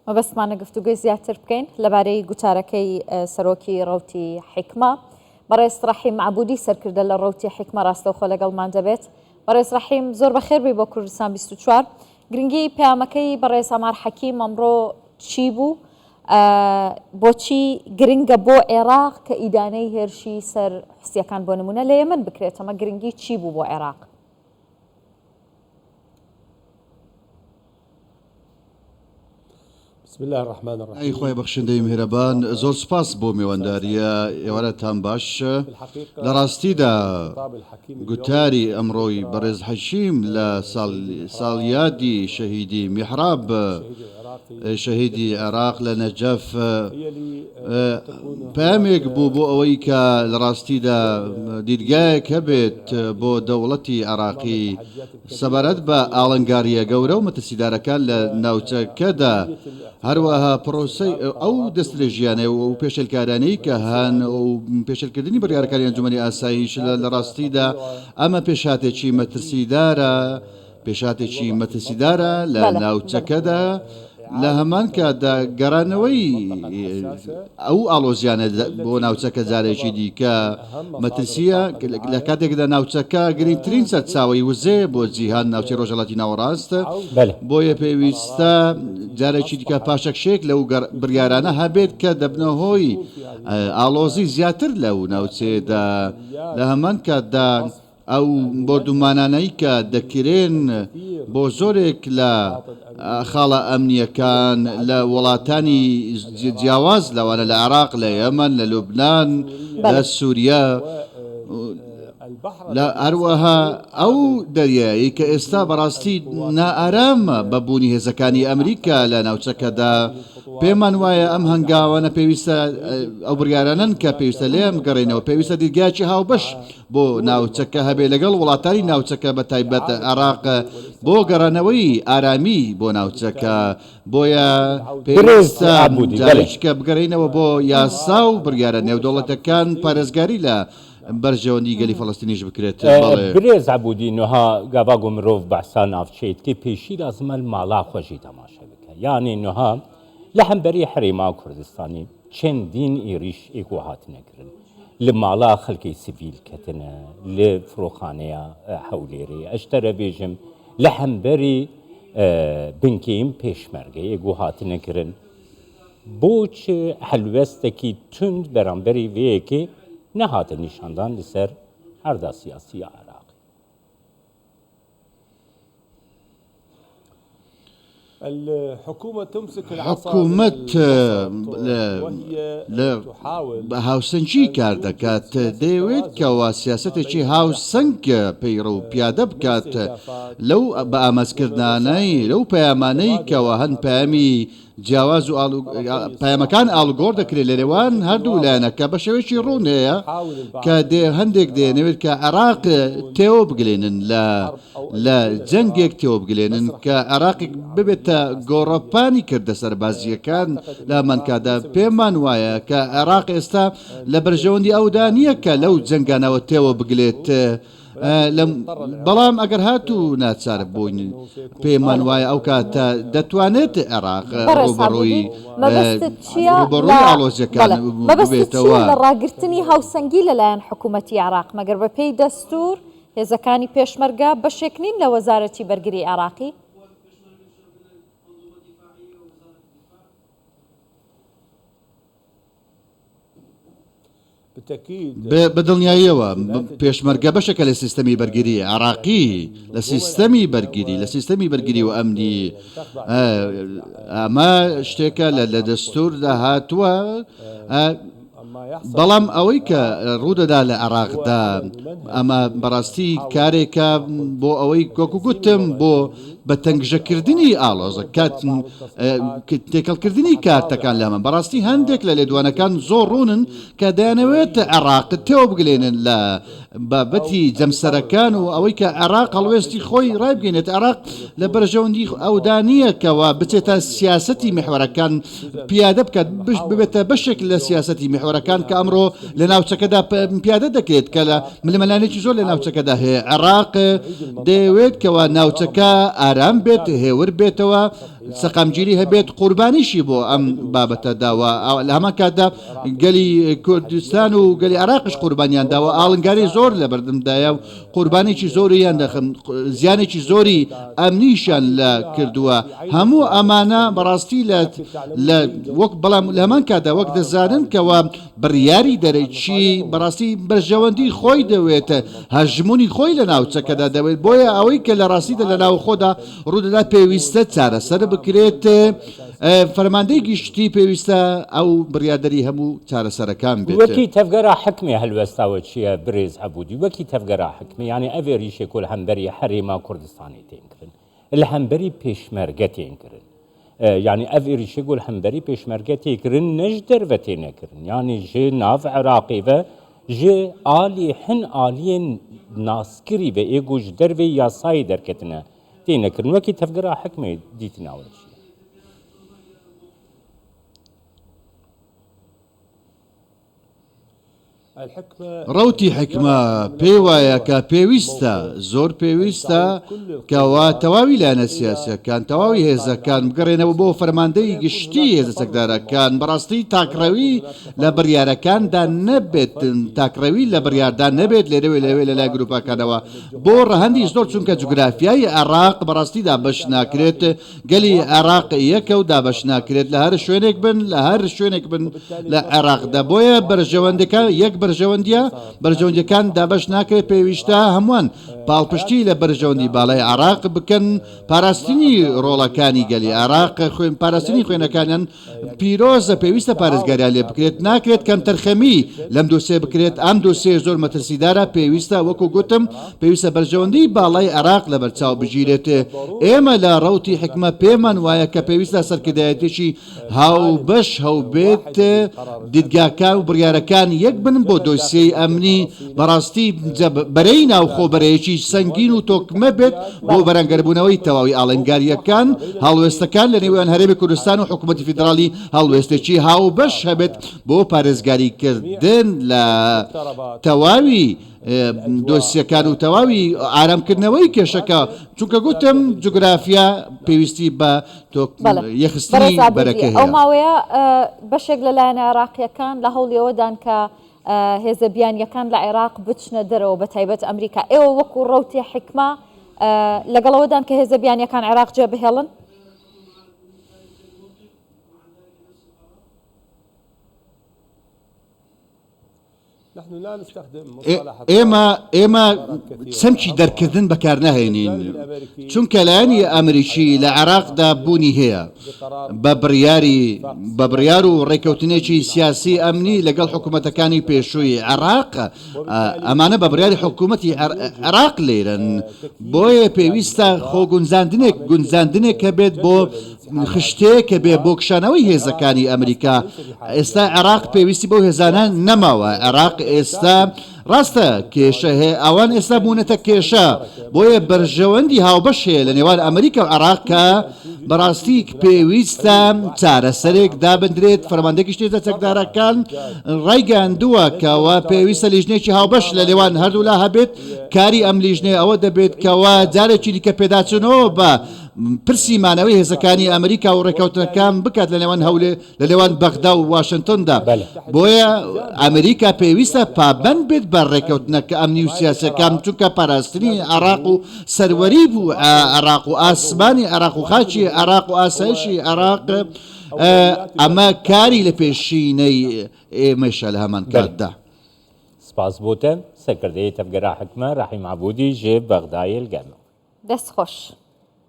مەبەستمانە گفتوگۆی زیاتر بکەین لەبارەی گوتارەکەی سەرۆکی ڕەوتی حیکمە. بەڕێز ڕەحیم عەبودی سەرکردە لە ڕەوتی حیکمە ڕاستەوخۆ لەگەڵمان دەبێت. بەڕێز ڕەحیم زۆر بەخێر بێی بۆ کوردستان 24. گرنگی پەیامەکەی بەڕێز عەمار حەکیم ئەمڕۆ چی بوو؟ بۆچی گرنگە بۆ عێراق کە ئیدانەی هێرشی سەر حوسییەکان بۆ نمونە لە یەمەن بکرێت؟ ئەمە گرنگی چی بوو بۆ عێراق؟ ئەی خوای بەخشندەی میهرەبان زۆر سوپاس بۆ میوانداریە ئێوارەتان باش لە ڕاستیدا گوتاری ئەمڕۆی بەڕێز حەکیم لە ساڵیادی شەهیدی میحراب شەهیدی عێراق لە نەجەف پەیامێک بوو بۆ ئەوەی کە لە ڕاستیدا دیدگایەک هەبێت بۆ دەوڵەتی عێراقی سەبارەت بە ئاڵنگارییە گەورە و مەترسیدارەکان لە ناوچەکەدا، هەروەها پرۆسەی ئەو دەستدرێژییانە و پێشێلکاریانەی کە هەن و پێشێلکردنی بڕیارەکانی ئەنجومەنی ئاسایش لە ڕاستیدا ئەمە پێشهاتێکی مەترسیدارە پێشهاتێکی مەترسیدارە لە ناوچەکەدا. لە هەمان کاتدا گەڕانەوەی ئەو ئاڵۆزیانە بۆ ناوچەکە جارێکی دیکە مەترسییە، لە کاتێکدا ناوچەکە گرنگترین سەرچاوەی وزەیە بۆ جیهان، ناوچەی ڕۆژهەڵاتی ناوەڕاست، بۆیە پێویستە جارێکی دیکە پاشەکشەیەک لەو بڕیارانە هەبێت کە دەبنە هۆی ئاڵۆزی زیاتر لەو ناوچەیەدا، لە هەمان کاتدا ئەو بۆردومانانەی کە دەکرێن بۆ زۆرێک لە خاڵە ئەمنییەکان لە وڵاتانی جیاواز لەوانە لە عێراق، لە یەمەن، لە لوبنان، لە سوریا، لە هەروەها ئەو دەریایەی کە ئێستا بەڕاستی نائارامە بە بوونی هێزەکانی ئەمریکا لە ناوچەکەدا، پێمان وایە ئەم هەنگاوانە پێویستە ئەو بڕیارانەن کە پێویستە لێیان بگەڕێینەوە، پێویستە دیدگایەکی هاوبەش بۆ ناوچەکە هەبێ لەگەڵ وڵاتانی ناوچەکە بە تایبەت عێراق بۆ گەڕانەوەی ئارامی بۆ ناوچەکە بۆیە پێویستە جارێکیکە بگەڕێینەوە بۆ یاسا و بڕیارە نێودەوڵەتەکان پارێزگاری لە بەرژەوەندی گەلی فەڵەستینیش بکرێت. بەڵێ. برێز عەبودی نوها گاڤا گو مرۆڤ بەحسا ناڤچەی دکێ پێشی لازمە مالا خوە ژی تەماشە بکە یانێ نوها لە هەمبەری هەرێما کوردستانی چەندین ئیریش ئێکو هاتنە کرن لە ماڵا خەلکێ سڤیل کەتنە لە فرۆخانەیا هەولێرێ ئەشتەرە بێژم لە هەمبەری بنکەیم پێشمەرگە ئێگو هاتنە کرن بۆ چ هەلوێستەکی توند بەرامبەری ڤێ یەکێ نەهاتە نیشاندان لەسەر عەردا سیاسی عراقی؟ حکومەت بە هاوسەنگی کار دەکات، دەیەوێت کەوا سیاسەتێکی هاوسەنگ پەیڕەو و پیادە بکات لەو بەئامانجکردنانەی لەو پەیامانەی کەوا هەن پەیامی جیاواز و پەیامەکان ئاڵوگۆڕ دەکرێت لە نێوان هەردوو لایەنەکە بە شێوەیەکی ڕوون هەیە کە دێ هەندێک دەیانەوێت کە عێراق تێوە بگلێنن لە لە جەنگێک تێوە بگلێنن کە عێراقێک ببێتە گۆڕەپانی کردە سەربازییەکان لە هەمان کاتدا پێمان وایە کە عێراق ئێستا لە بەرژەوەندی ئەودا نییە کە لەو جەنگانەوە تێوە بگلێت بەڵام ئەگەر هاتوو ناچار بووین پێمان وایە ئەو کاتە دەتوانێت عێراق ڕووبەڕووی ڕووبەڕووی ئاڵۆزییەکان ببێتەوە. لە ڕاگرتنی هاوسەنگی لەلایەن حکوومەتی عێراق مەگەر بەپێی دەستوور هێزەکانی پێشمەرگە بەشێک نین لە وەزارەتی بەرگری عێراقی؟ بە دڵنیاییەوە پێشمەرگە بەشێکە لە سیستەمی بەرگری عێراقی، لە سیستەمی بەرگری، لە سیستەمی بەرگری و ئەمنی. ئەمە شتێکە لە دەستووردا هاتووە. بەڵام ئەوەی کە ڕوودەدا لە عێراقدا ئەمە بەڕاستی کارێکە بۆ ئەوەی وەکو گوتم بۆ بە تەنگژەکردنی ئاڵۆزە کات تێکەڵکردنی کارتەکان لەمە بەڕاستی هەندێک لە لێدوانەکان زۆر ڕوونن کە دەیانەوێت عێراق تێوە بگلێنن لە بابەتی جەمسەرەکان و ئەوەی کە عێراق هەڵوێستی خۆی ڕایبگەینێت عێراق لە بەرژەوەندی ئەودا نییە کەوا بچێتە سیاسەتی میحوەرەکان پیادە بکات ببێتە بەشێک لە سیاسەتی میحوەرەکان کە ئەمڕۆ لە ناوچەکەدا پیادە دەکرێت کە لە ململانێکی زۆر لە ناوچەکەدا هەیە عێراق دەیەوێت کەوا ناوچەکە ئارام بێت هێور بێتەوە. سەقامگیری هەبێت قوربانیشی بۆ ئەم بابەتە داوە لە هەمان کاتدا گەلی کوردستان و گەلی عێراقش قوربانیان داوە ئاڵنگاری زۆر لە بەردەمدایە و قوربانێکی زۆریان دەخم زیانێکی زۆری ئەمنیشیان لە کردووە هەموو ئەمانە بەڕاستی لە لە وەک بەڵام لە هەمان کاتدا وەک دەزانن کەوا بڕیاری دەرەکی بەڕاستی بەرژەوەندی خۆی دەوێت هەژمونی خۆی لە ناوچەکەدا دەوێت بۆیە ئەوەی کە لە ڕاستیدا لە ناوخۆدا ڕوودەدات پێویستە چارەسەر بکرێت فەرماندەی گشتی پێویستە ئەو بڕیاردەری هەموو چارەسەرەکان بێت. وەکی تەڤگەرا حکمێ هەلوێستاوە چیە برێز عەبودی وەکی تەڤگەرا حکمێ یانی ئەڤ ێریشێ کو لە هەمبەری هەرێما کوردستانێ تێن کرن لە هەمبەری پێشمەرگە تێن کرن یانی ئەڤ ێریشێ کو لە هەمبەری پێشمەرگە تێ کرن نە ژ دەرڤە تێ نەکرن یانی ژ ناڤ عێراقێ ڤە ژ ئالی هن ئالیێن ناسکری ڤە ئێ کو ژ دەرڤێ یاسایێ دەرکەتنە تێ نەکرن وەکی تەڤگەرا حکمێ دیتناوە چیە؟ ڕەوتی حیکمە پێی وایە کە پێویستە، زۆر پێویستە کەوا تەواوی لایەنە سیاسییەکان، تەواوی هێزەکان بگەڕێنەوە بۆ فەرماندەی گشتی هێزە چەکدارەکان، بەڕاستی تاکڕەوی لە بڕیارەکاندا نەبێت، تاکڕەوی لە بڕیاردان نەبێت لێرەوێ لەوێ لەلای گروپەکانەوە بۆ ڕەهەندی زۆر، چونکە جوگرافیای عێراق بەڕاستی دابەش ناکرێت، گەلی عێراق یەکە و دابەش ناکرێت لە هەر شوێنێک بن لە هەر شوێنێک بن لە عێراقدا بۆیە بەرژەوەندەکە یەک بەرژەوەندیە بەرژەوەندیەکان دابەش ناکرێت پێویستە هەمووان پاڵپشتی لە بەرژەوەندی باڵای عێراق بکەن پاراستنی ڕۆڵەکانی گەلی عێراق خوێن پاراستنی خوێنەکانیان پیرۆزە پێویستە پارێزگاریان لێ بکرێت، ناکرێت کەمتەرخەمی لەم دۆسیە بکرێت، ئەم دۆسیەیە زۆر مەترسیدارە، پێویستە وەکو گوتم پێویستە بەرژەوەندیی باڵای عێراق لەبەرچاو بگیرێت، ئێمە لە ڕەوتی حیکمە پێمان وایە کە پێویستە سەرکردایەتیی هاوبەش هەوبێت، دیدگاکان و بڕیارەکان یەک بن بۆ دۆسیەی ئەمنی، بەڕاستی بەرەی ناوخۆ بەرەیەکی سەنگین و تۆکمە بێت بۆ بەرەنگەربوونەوەی تەواوی ئاڵنگارییەکان، هەڵوێستەکان لە نێوان هەرێمی کوردستان و حکوومەتی فیدراڵی هەڵوێستێکی هاوبەش هەبێت بۆ پارێزگاریکردن لە تەواوی دۆسیەکان و تەواوی ئارامکردنەوەی کێشەکە، چونکە گوتم جوگرافیا پێویستی بە یەکخستنی بەرەکە هەیە. ئەو ماوەیە بەشێک لە لایەنە عێراقییەکان لە هەوڵی ئەوەدان کە هێزە بیانییەکان لە عێراق بچنە دەرەوە بە تایبەت ئەمریکا، ئێوە وەکو ڕەوتی حیکمە لەگەڵ ئەوەدان کە هێزە بیانییەکان عێراق جێبهێڵن؟ ئێمە ئێمە چەمکی دەرکردن بەکارناهێنین چونکە لایەنی ئەمریکی لە عێراقدا بوونی هەیە بە بڕیاری بە بڕیار و ڕێککەوتنێکی سیاسی ئەمنی لەگەڵ حکوومەتەکانی پێشووی عێراق ئەمانە بە بڕیاری حکوومەتی عێراق لێرەن بۆیە پێویستە خۆگونجاندنێک گونجاندنێک هەبێت بۆ خشتەیەکە بێ بۆ کشانەوەی هێزەکانی ئەمریکا ئێستا عێراق پێویستی بەو هێزانە نەماوە عێراق ئێستا ڕاستە کێشە هەیە ئەوان ئێستا بوونەتە کێشە بۆیە بەرژەوەندی هاوبەش هەیە لە نێوان ئەمریکا و عێراق کە بەڕاستی پێویستە چارەسەرێک دابندرێت فەرماندەی گشتی هێزە چەکدارەکان ڕایگەیاندووە کەوا پێویستە لیژنەیەکی هاوبەش لە نێوان هەردوولا هەبێت کاری ئەم لیژنەیە ئەوە دەبێت کەوا جارێکی دیکە پێداچوونەوە بە پرسی مانەوەی هێزەکانی ئەمریکا و ڕێککەوتنەکان بکات لە نێوان هەولێ لە نێوان بەغدا و واشنتۆندا بۆیە ئەمریکا پێویستە پابەند بێت بە ڕێککەوتنەکە ئەمنی و سیاسەکان چونکە پاراستنی عێراق و سەروەری بوو عێراق و ئاسمانی عێراق و خاکی عێراق و ئاسایشی عێراق ئەمە کاری لە پێشینەی ئێمەشە لە هەمان کاتدا. سپاس بۆ تە، سەرکردەی تەڤگەرا حکمە ڕەحیم عەبودی ژ بەغدایێ لگەل. دەست خۆش.